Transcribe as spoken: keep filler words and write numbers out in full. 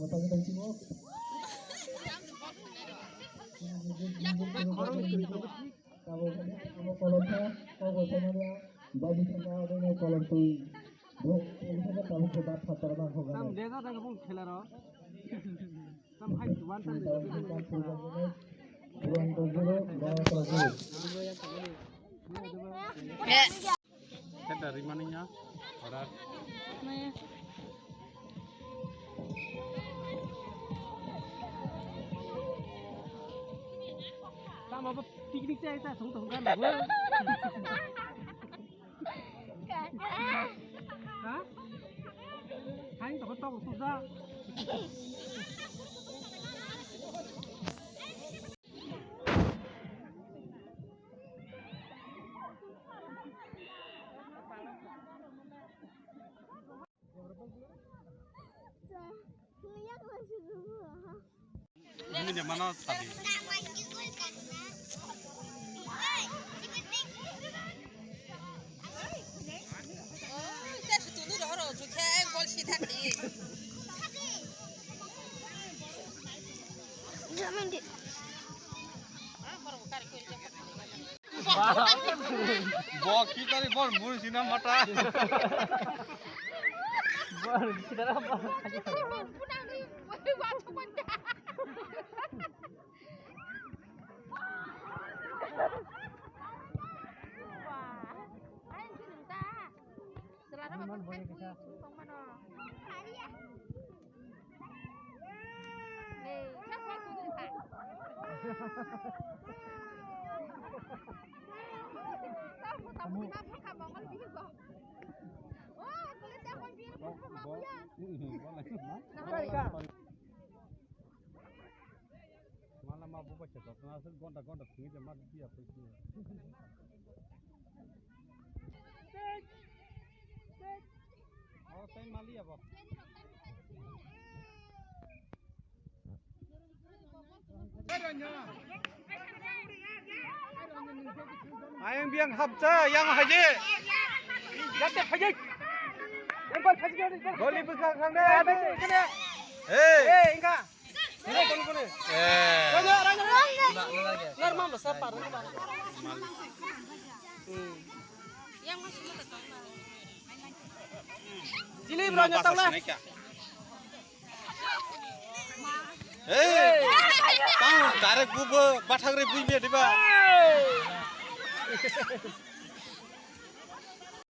Tam dega dega bung khela ro. Tam hai one time. Khe da rimani ya, order. Tamo bo picnic chai ta thung thung kan bo. Ha? Hai to to to da. Ini dia mana tadi? Bo ki tari bor muri sina mata. Bor ki tara bor. Mala ma buba se dok na se gonda gonda thwi de ma biya pui ki. O tai mali abo. Ayang biang hapcha yang haji. Jate haji. Yang bar haji. Boli buka khang de. Hey. Hey, inga. Eh. Ranya, ranya, ranya. Ngar mam besar par. Jilib ranya tang na. Hey. Tang direct bubo bathagre bui me diba.